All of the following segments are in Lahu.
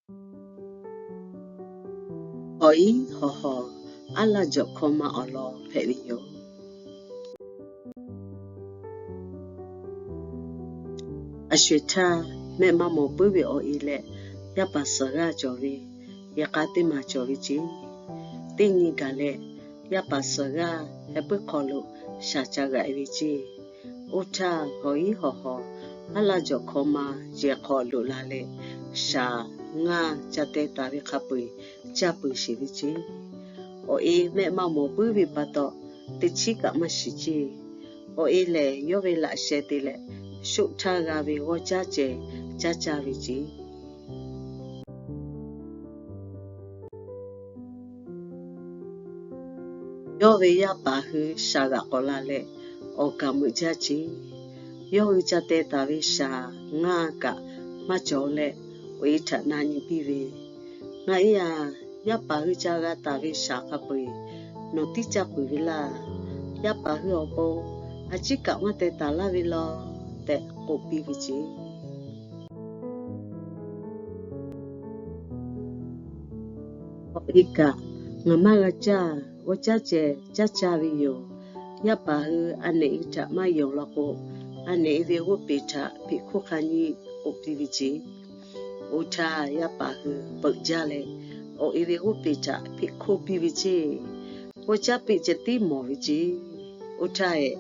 Hawˬ iˉ hawˬ hawˬ, aˉ laˇ jawꞈ hkawˇ ma awˬ lawn hpehꞈ ve yoˬ. A sho-eˬ htaˇ, mehˆ maˇ mawˬ puiˉ ve awˬ e leh, yaˇ paˍ suhˍ g'aˇ cawˬ ve, yehˬ k'a teˇ maˬ cawˬ ve ceˇ. Teˇ nyi gaˬ leh, yaˇ paˍ suhˍ g'aˇ heh puiˉ hk'aw lo shaˍ ca g'aꞈ e ve ceˇ. Oˇ htaˇ, hawˬ iˉ hawˬ hawˬ, aˉ laˇ jawꞈ hkawˇ ma yehˬ hk'aw loꞈ la leh, shaˍ ngaˇ ca teh taˍ ve hk'a peu-eˬ caˇ peuˬ sheˍ ve ceˇ. Awˬ e mehˆ maˇ mawˬ puiˉ ve pa taw, teˇ chiˉ kaꞈ maˇ shiˍ ceˇ. Awˬ e lehˬ, yawˇ ve laꞈ sheh te leh, shoˆ htaˇ g'a ve g'awˇ caˉ ceh caˇ caˇ ve ceˇ. Yawˇ ve yaˇ paˍ hui shaˍ g'aꞈ k'awꞈ la leh, awˬ kaˍ meuꞈ jaˇ ceˇ. Yawˇ hui ca teh taˍ ve shaˍ ngaˇ kaꞈ maˇ cawˬ leh, awˬ e htaꞈ na nyi piˇ ve, Ngaˬ e aˬ, yaˇ paˍ hui ca g'a taˍ ve shaˍ hk'a peu-eˬ nawˬ tiˉ caˇ peuˬ ve laˇ. Yaˇ paˍ hui awˬ pon a ciˉ kaꞈ maˇ teh taˍ laˇ ve law tehꞈ k'oˆ piˇ ve ceˇ. Awˬ e kaꞈ, Ngaˬ maˇ g'a caˇ, g'awˇ caˉ ceh caˇ caˇ ve yoˬ. Yaˇ paˍ hui a nehˬ e htaꞈ maˇ yonˍ law k'o, a nehˬ e ve g'oˇ peˬ htaꞈ hpeꞈ hkoˇ hk'a nyi k'oˆ piˇ ve ceˇ. Oˇ htaˇ, yaˇ paˍ hui peuꞈ jaˇ leh, awˬ e ve g'oˇ peˬ htaꞈ hpeꞈ hkoˇ piˇ ve ceˇ. G'awˇ caˉ peˆ ceh tiˉ mawˬ ve ceˇ. Oˇ htaˇ ehˬ,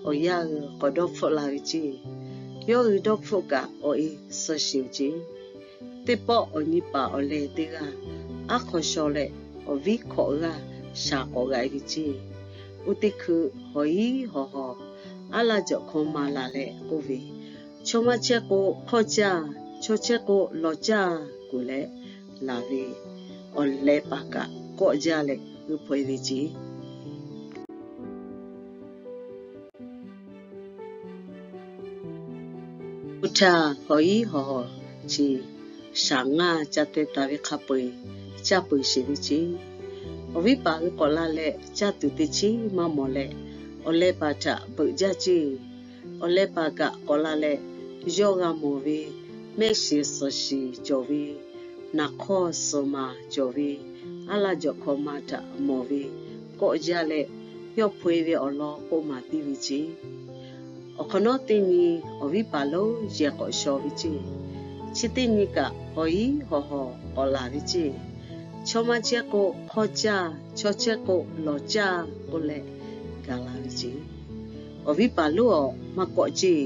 awˬ yaˇ hui k'awꞈ dawˇ hpfuhˆ la ve ceˇ. Yawˇ hui dawˇ hpfuhˆ kaꞈ, awˬ e suh sheˍ ve ceˇ. Teˇ pawˆ awˬ nyi paˍ awˬ leh teˇ g'aˇ aˉ hk'aw shaw leh, awˬ viˉ hkawꞈ g'aˇ shaˍ k'awꞈ g'aꞈ e ve ceˇ. Oˇ teˇ hkui, hawˬ iˉ hawˬ hawˬ, aˉ laˇ jawꞈ hkawˇ ma laˬ leh k'oˆ ve, Chaw maˇ chehˇ k'o hk'awˇ caˇ, chaw chehˇ k'o lawˬ caˇ kuˬ leh laˬ ve, awˬ leh paˍ kaꞈ kawˆ jaˇ leh g'uiˇ hpaw e ve ceˇ. Oˇ htaˇ, hawˬ iˉ hawˬ hawˬ chi shaˍ ngaˇ ca teh taˍ ve hk'a peu-eˬ caˇ peuˬ sheˍ ve ceˇ. Awˬ viˉ paˍ hui k'awꞈ la leh, caˇ tuˬ teˇ chiˉ maˇ mawˬ leh, awˬ leh paˍ htaꞈ beuꞈ jaˇ ceˇ. Awˬ leh paˍ kaꞈ k'awꞈ la leh, yawˇ g'a mawˬ ve, mehˆ shiˍ suhˍ shiˍ cawˬ ve, naˍ hk'awˇ suhˍ maˍ cawˬ ve, aˉ laˇ jawꞈ hkawˇ ma htaꞈ mawˬ ve, kawˆ jaˇ leh, yawˇ hpaw e ve awˬ lawn k'oˆ maˍ piˇ ve ceˇ. Awˬ hk'awꞈ nawˉ teˇ nyi awˬ viˉ paˍ lonˉ yehˬ k'awꞈ shaw ve ceˇ. Chi teˇ nyi kaꞈ hawˬ iˉ hawˬ hawˬ k'awꞈ laˬ ve ceˇ. Chaw maˇ chehˇ k'o hk'awˇ caˇ, chaw chehˇ k'o lawˬ caˇ k'oˆ leh gaˬ la ve ceˇ. Awˬ viˉ paˍ lonˉ awˬ maˇ kawˆ ceˇ.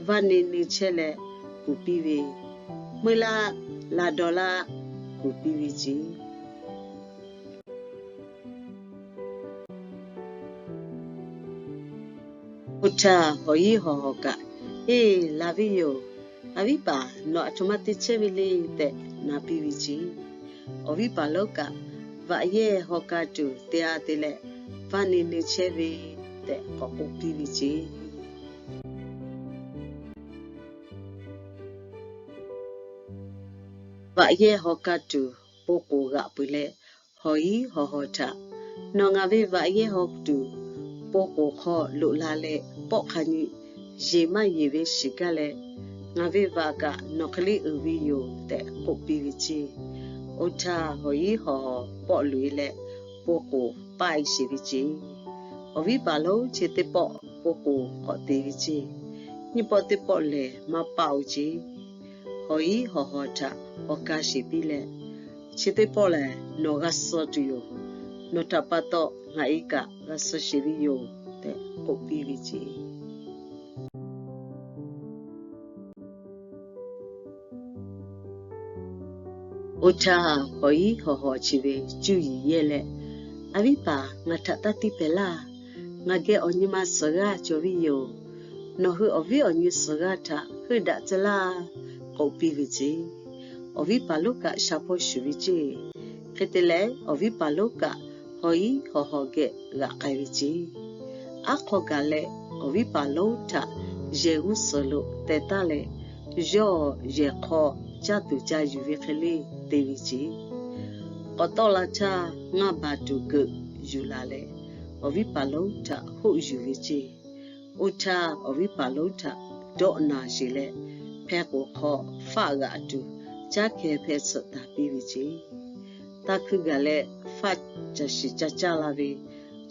Vaˇ ne ne chehˇ leh kuˬ piˇ ve, Meuˇ laˇ, la dawˬ laˇ kuˬ piˇ ve ceˇ. Oˇ htaˇ, hawˬ iˉ hawˬ hawˬ kaꞈ, Eˬ, laˬ ve yoˬ. Awˬ viˉ paˍ, nawˬ aˬ htoꞈ ma te chehˇ ve le tehꞈ na piˇ ve ceˇ. Awˬ viˉ paˍ lonˉ kaꞈ, Vaꞈ yehˇ haw ka tuˬ te a te leh, vaˇ ne ne chehˇ ve tehꞈ k'awꞈ k'oˆ piˇ ve ceˇ. Vaꞈ yehˇ haw ka tuˬ po k'oˍ g'aꞈ peuˬ leh, hawˬ iˉ hawˬ hawˬ htaꞈ, Nawˬ ngaˬ ve vaꞈ yehˇ haw tuˬ po k'oˍ hk'aw loꞈ la leh, pawˆ hk'a nyi yeˬ maˇ yeˬ ve shiˍ gaˇ leh, ngaˬ ve vaꞈ kaꞈ nawˬ hk'e le uiˍ ve yoˬ tehꞈ k'oˆ piˇ ve ceˇ. Oˇ htaˇ, hawˬ iˉ hawˬ hawˬ pawˆ loꞈ e leh, po k'oˍ paˆ e sheˍ ve ceˇ. Awˬ viˉ paˍ lonˉ chi teˇ pawˆ po k'oˍ k'awꞈ te ve ceˇ. Nyiˇ pawˆ teˇ pawˆ lehˬ maˇ paˆ oˬ ceˇ. Hawˬ iˉ hawˬ hawˬ htaꞈ awˬ ka sheˍ piˇ leh, Chi teˇ pawˆ lehˬ nawˬ g'a suh tuˬ yoˬ. Nawˬ htaꞈ pa taw ngaˬ e kaꞈ g'a suh sheˍ ve yoˬ tehꞈ k'oˆ piˇ ve ceˇ. Oˇ htaˇ, hawˬ iˉ hawˬ hawˬ chi ve cuˇ yiˍ yehˇ leh, Awˬ viˉ paˍ, ngaˬ htaꞈ taˇ tiˇ pehˍ laˇ. Ngaˬ geh awˬ nyi ma suhˍ g'aˇ cawˬ ve yoˬ. Nawˬ hui awˬ viˉ awˬ nyi suhˍ g'aˇ htaꞈ heuˆ daꞈ tcuh laˇ k'oˆ piˇ ve ceˇ. Awˬ viˉ paˍ lonˉ kaꞈ sha hpawˇ shuˍ ve ceˇ. Hk'e te leh, awˬ viˉ paˍ lonˉ kaꞈ hawˬ iˉ hawˬ hawˬ geh g'aꞈ k'ai ve ceˇ. Aˉ hk'aw gaˬ leh, awˬ viˉ paˍ lonˉ htaꞈ yehˬ g'uˇ suhˍ lo teh taˉ leh, yawˇ yehˬ hk'aw caˇ tuˬ ca yuˬ ve hk'e le te ve ceˇ. K'awꞈ tawˆ la htaˇ, ngaˇ baˬ tuˬ keuꞈ yuˬ laˬ leh, awˬ viˉ paˍ lonˉ htaꞈ hoˆ yuˬ ve ceˇ. Oˇ htaˇ, awˬ viˉ paˍ lonˉ htaꞈ dawˆ naˬ sheˍ leh, hpeh k'oˍ hk'aw faˆ g'aꞈ tuˬ caˉ kehˬ hpeh tsuhꞈ taˍ piˇ ve ceˇ. Taˇ hkuiˇ gaˬ leh, faˆ caˬ shiˍ ca caˇ la ve,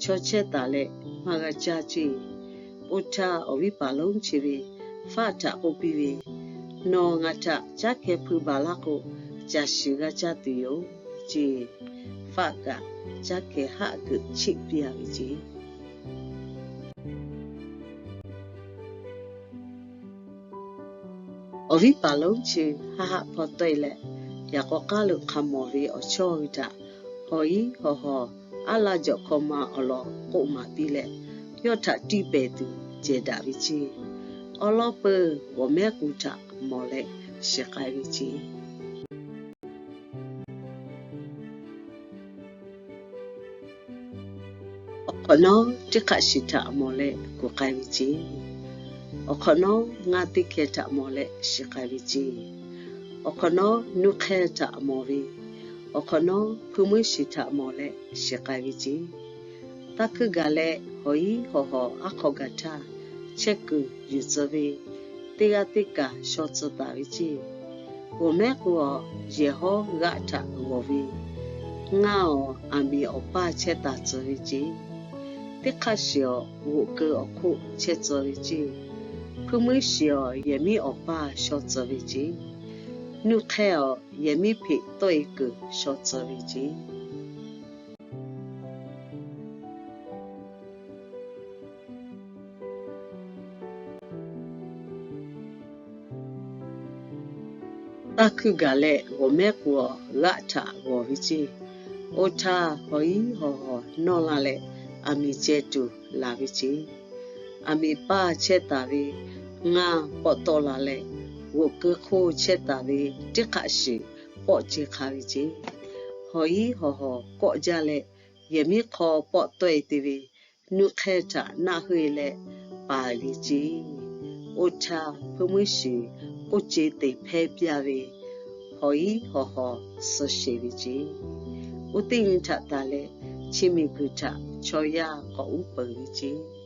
chaw chehˇ taˍ leh maˇ g'a caˇ ceˇ. Oˇ htaˇ, awˬ viˉ paˍ lonˉ chi ve faˆ htaꞈ k'oˆ piˇ ve, Nawˬ ngaˬ htaꞈ caˉ kehˬ hpui baˬ laˇ k'o, caˬ shiˍ g'a caˇ tuˬ yoˬ ceˇ. Faˆ kaꞈ caˉ kehˬ haˆ keuꞈ cheˆ piˇ a ve ceˇ. Awˬ viˉ paˍ lonˉ chi haˆ haˆ hpaw tawˆ e leh, yaꞈ k'aw k'aˉ lo hk'a mawˬ ve awˬ chawˇ hui htaꞈ hawˬ iˉ hawˬ hawˬ aˉ laˇ jawꞈ hkawˇ ma awˬ lawn k'oˆ maˍ piˇ leh, yawˇ htaꞈ tiˇ pehˍ tuˬ cehˬ daꞈ ve ceˇ. Awˉ lawˉ peuˬ g'awˬ mehˉ k'u htaꞈ mawˬ leh shiˍ k'ai ve ceˇ. Awˬ hk'awꞈ nawˉ teˇ hk'aˆ shiˍ htaꞈ mawˬ leh kuˬ k'ai ve ceˇ. Awˬ hk'awꞈ nawˉ ngaˇ teˇ hkeh htaꞈ mawˬ leh shiˍ k'ai ve ceˇ. Awˬ hk'awꞈ nawˉ nuˇ hk'ehˇ htaꞈ mawˬ ve, awˬ hk'awꞈ nawˉ hpuiˇ muiˉ shiˍ htaꞈ mawˬ leh shiˍ k'ai ve ceˇ. Taˇ hkuiˇ gaˬ leh, hawˬ iˉ hawˬ hawˬ aˉ hk'aw gaˬ htaˇ, chehˇ kuiˬ yuˬ tcuh ve, teˇ g'aˇ teˇ kaˬ shaw tcuh taˍ ve ceˇ. G'awˬ mehˉ k'u awˬ yehˬ hawˉ g'aˆ htaꞈ g'awˬ ve, ngaˇ awˬ aˬ miˍ awˬ paˇ chehˇ taˍ tcuh ve ceˇ. Teˇ hk'aˆ shiˍ awˬ g'oꞈ keu awˬ hk'oˆ chehˇ tcuh ve ceˇ. Hpuiˇ muiˉ shiˍ awˬ yehˬ miˉ awˬ paˇ shaw tcuh ve ceˇ. Nuˇ hk'ehˇ awˬ yehˬ miˉ hpeꞈ tawˆ e kuiˬ shaw tcuh ve ceˇ. Taˇ hkuiˇ gaˬ leh, g'awˬ mehˉ k'u awˬ g'aˆ htaꞈ g'awˬ ve ceˇ. Oˇ htaˇ, hawˬ iˉ hawˬ hawˬ nawˇ la leh, aˬ miˍ ceh tuˬ laˬ ve ceˇ. Aˬ miˍ paˇ chehˇ taˍ ve ngaˇ pawˆ tawˆ la leh, g'oꞈ keu hk'oˆ chehˇ taˍ ve teˇ hk'aˆ shiˍ pawˆ ce hk'a ve ceˇ. Hawˬ iˉ hawˬ hawˬ kawˆ jaˇ leh, yehˬ miˉ hk'aw pawˆ tawˆ e te ve nuˇ hk'ehˇ htaꞈ naˆ heuˆ e leh paˍ ve ceˇ. Oˇ htaˇ, hpuiˇ muiˉ shiˍ k'oˆ ce teꞈ hpehˇ piˇ a ve, hawˬ iˉ hawˬ hawˬ suh sheˍ ve ceˇ. Oˇ teˇ nyi htaꞈ taˍ leh, chi miˬ guiˬ htaꞈ chaw yaˇ k'awꞈ uˉ peunˍ ve ceˇ.